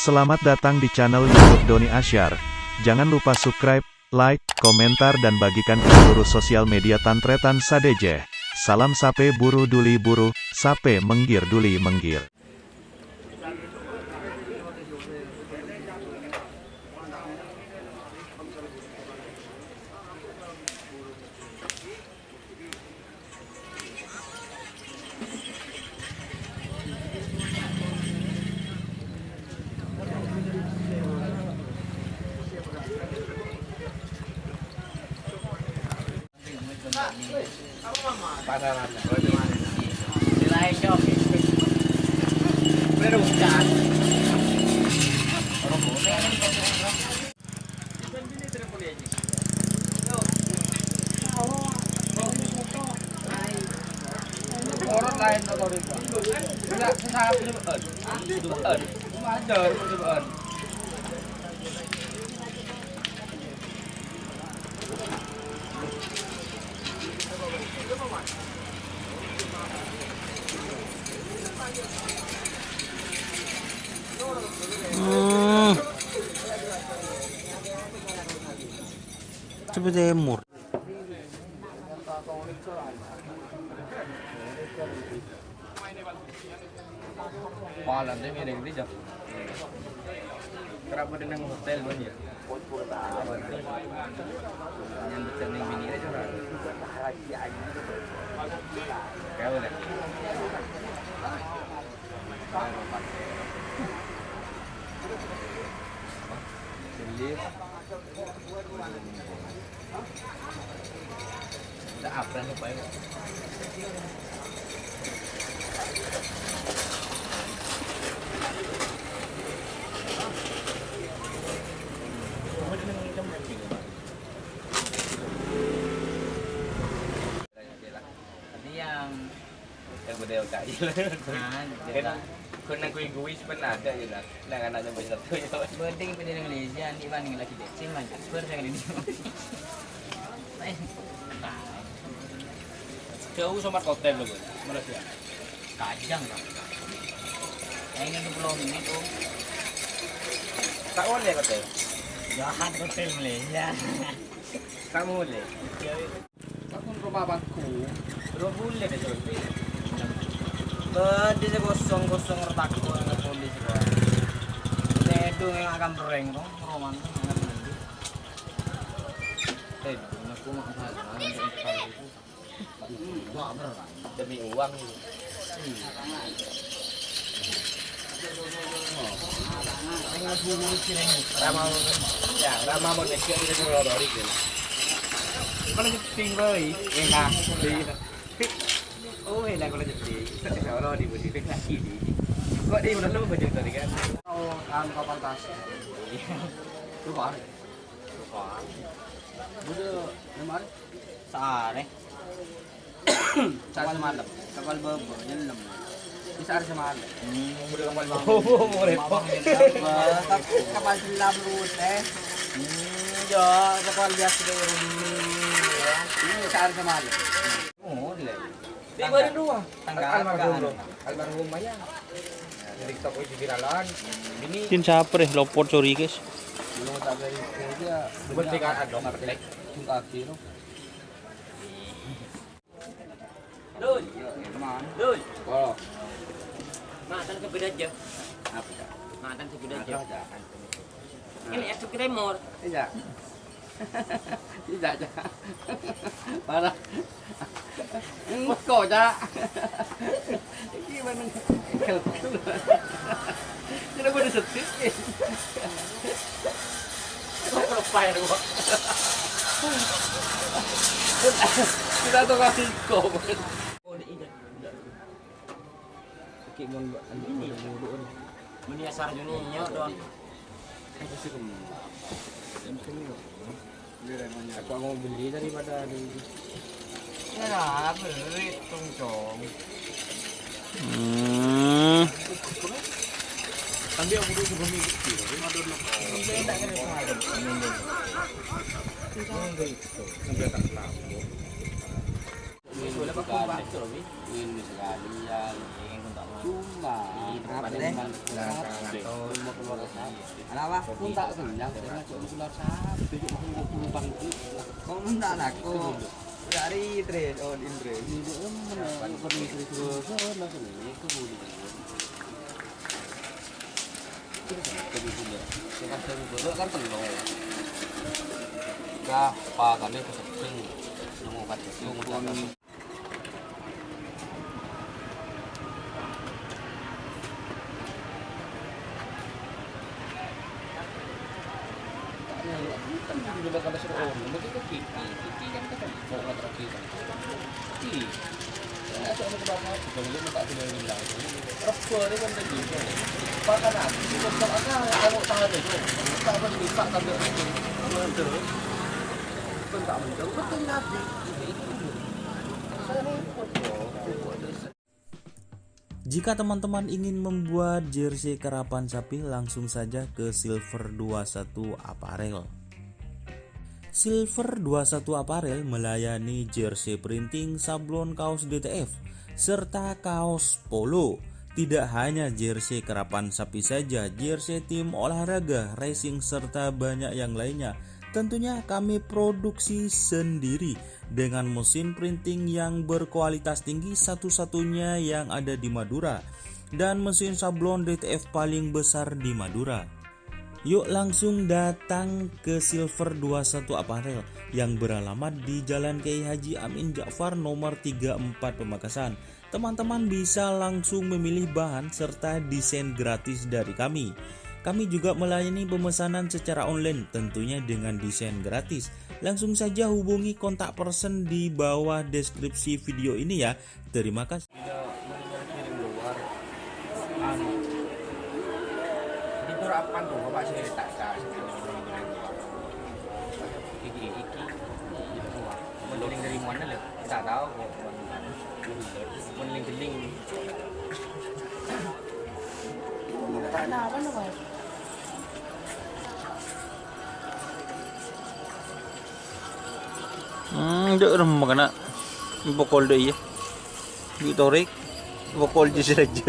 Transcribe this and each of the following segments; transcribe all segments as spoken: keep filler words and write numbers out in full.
Selamat datang di channel YouTube Doni Asyar. Jangan lupa subscribe, like, komentar dan bagikan ke seluruh sosial media tan-tarètan sadhâjâ. Salam sapè buru duli buru, sapè mèngghir duli mèngghir. Hmm. Coba timur. Pala'na mirèng dhiyâ. Kèra bâdâ neng hotel, bân, yâ? Nyambut neng binè' aja, Pak. Kèra bâdâ. Jadi, Yang budaya K I. Ah, kan, guna kui-kui sebenarnya aja lah. Nah, kan ada banyak tuh, ya. Bâdâ pèdè neng Malaysia, andi' bân lagi decil, lanjut ber saya ini. Jauh sama hotel lo, Bos. Malaysia. Kajang, Bang. Yang ini dua puluh menit, Om. Tak boleh hotel. Jahat hotel Malaysia. Kamu boleh. Taun rowa bâkto. Rowa bulâ dâ' Sulbi. Bâdâ sè kosong-kosong rowa bâkto neng polisi rowa. Tèdung è makam perrèng, kong, rowa mantan, mantan. Tèdung, aku mak salah, untuk kali itu. Demi uang. Rama, ya, Rama mau ngecek di luar dari sini. Kalau nyeting, boy, enak. Oh, enak kalau nyeting. Kalau di budi lagi di. Kok di mana lu baju tadi kan? Oh, anu kapal tas. Iya. Lupa. Lupa. Budi, kemarin. Saarè. Saarè samalem. Kapal bâbâ, nyellem. Wis saarè samalem. Hmm, udah kapal bâbâ, repot. Bâbâ, tapi kapal selam rute. Hmm, ya, kapal biasa dulu, ya. Ini saarè samalem. Oh, iya. Di mana dua? Tanggal almarhum, bro. Almarhum Maya. Jadi kita kuwi di viralan. Ini Din sapa rè lopot sori, guys? Belum tak dari dia. Buat tiga ada, Mas. Cinta akhir. Dul. Dul. Oh. Mantan sebut aja. Apa, Kak? Mantan sebut aja. Ada, ada. Ini S K Timur. Iya. Tidak, Cak. Parah. Engko', Cak. Iki mana? Kenapa disetik? Kok lepas ya, Pak? Kita tuh kasih kok. Oh, ini. Iki mon ini. Mending asar Juni, ya, Don. Aku mau beli daripada di... Ya, beli, Tong, Cong. Hmm. Tapi aku dulu sebelum itu, ini ada dulu. Ini enak kan, Cong? Sampai tak lampu. Ingin sekali, ingin sekalian. Cuma, apa deh? Kenapa? Pun tak kenyang, saya cuma keluar satu, cuma keluar panggung. Kok minta laku? Dari Idris, oh, Idris. Ini dia, mana? Bukan Idris, Idris, Idris, Idris. Kan tello. Ka, pakane keseddheng. Nemu kacang. Jika teman-teman ingin membuat jersey karapan sapi, langsung saja ke Silver dua satu Apparel. Silver dua satu Apparel melayani jersey printing, sablon, kaos D T F, serta kaos polo. Tidak hanya jersey karapan sapi saja, jersey tim olahraga, racing, serta banyak yang lainnya. Tentunya kami produksi sendiri dengan mesin printing yang berkualitas tinggi, satu-satunya yang ada di Madura, dan mesin sablon D T F paling besar di Madura. Yuk langsung datang ke Silver dua satu Apparel yang beralamat di Jalan Kiai Haji Amin Ja'far nomor tiga empat Pamekasan. Teman-teman bisa langsung memilih bahan serta desain gratis dari kami. Kami juga melayani pemesanan secara online, tentunya dengan desain gratis. Langsung saja hubungi kontak person di bawah deskripsi video ini ya. Terima kasih. Bila mau kirim luar, anu, itu rapan tuh, Bapak, saya tak tahu. Iki, iki, itu, Pak. Mending dari mana, lho? Tak tahu kok. Mending-mending. Tak ada apa, Pak. Hmm, ndak remma kana. Pokol deh, iya. Di torek. Pokol jus aja.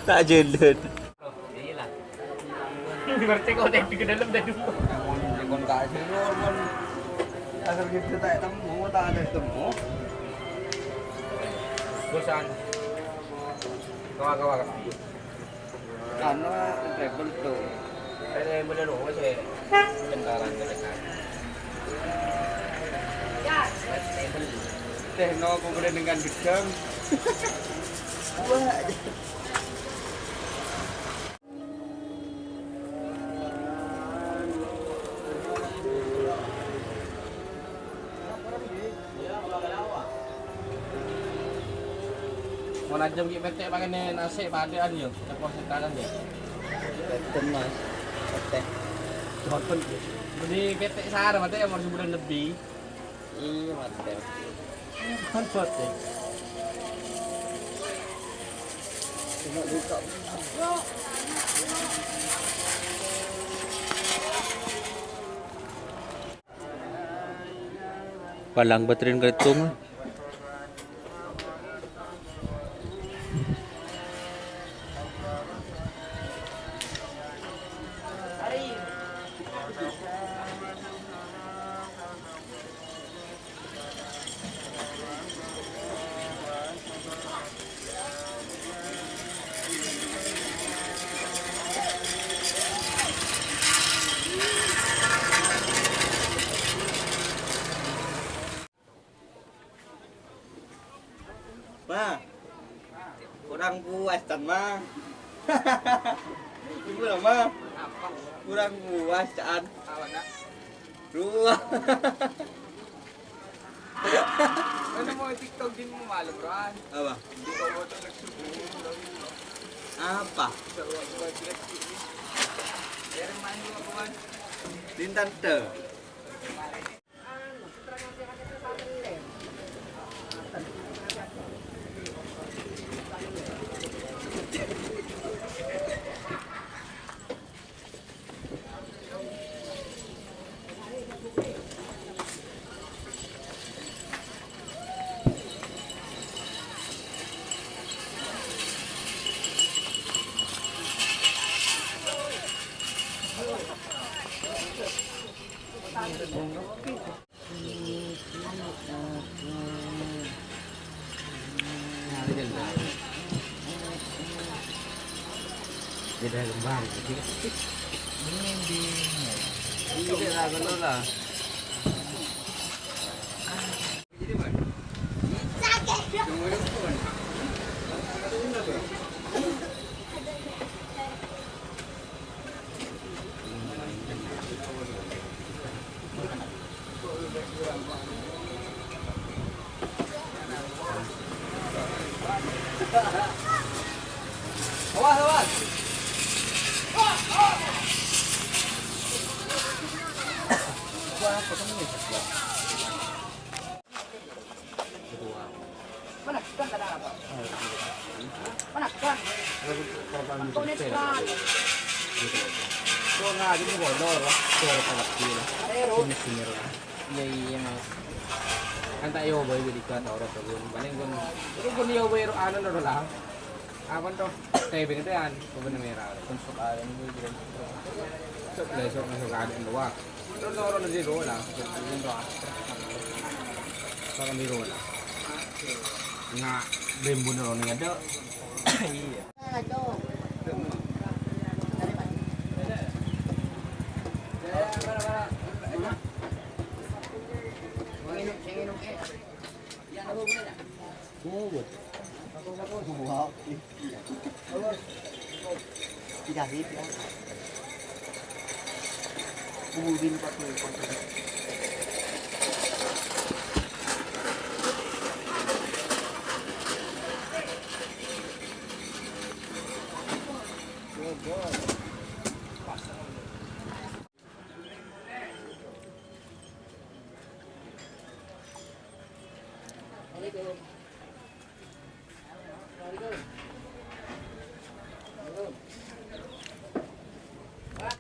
Tak jalan. Berarti kau tadi ke dalam dah dulu. Kon tak jalan, kon. Asal kita tak temu, tak ada temu. Bosan. Kawan-kawan. Anu, treble tuh. Saya bener dong, saya kentalan ke dekat. Treble. Teh, no, kemudian dengan gedang. Wah. Mon ajam ghi' pètè' pakènè nasè' padâ'ân, yâ, capo sèttanan, yâ. Bhunten, Mas. Pètè'. Bhunten. Bânnè pètè' sara, matè, yâ, mon sabulân lebbi. Iyâ, matè. Bhunten, matè. Cuma buka. Palang battery kalitung. Ma, kurang puas, Tan, Ma. Gimana, Ma? Kurang puas, Tan. Dua. Ano mo TikTok din mo, malem, Ron. Apa? Hindi ko mo talaga subukan. Apa? Din tante. Beda kembang. Ini beda, bener lah. Awas, awas. Mana kan? Iya, iya, Mas. Kan ta' èobâi bâdhi ka ta' ora taghun. Paling ghun, ghun èobâi ro anu ro lah. Apa to? Tebeng teyan, kebun merah. Sok, lah, sok, sok anu doang. Terus orang di rola, orang di rola. Nga bembun orang ni ada. Iya. Oh, buat. Wow. Jahit, ya. Kuburin pakai, pakai.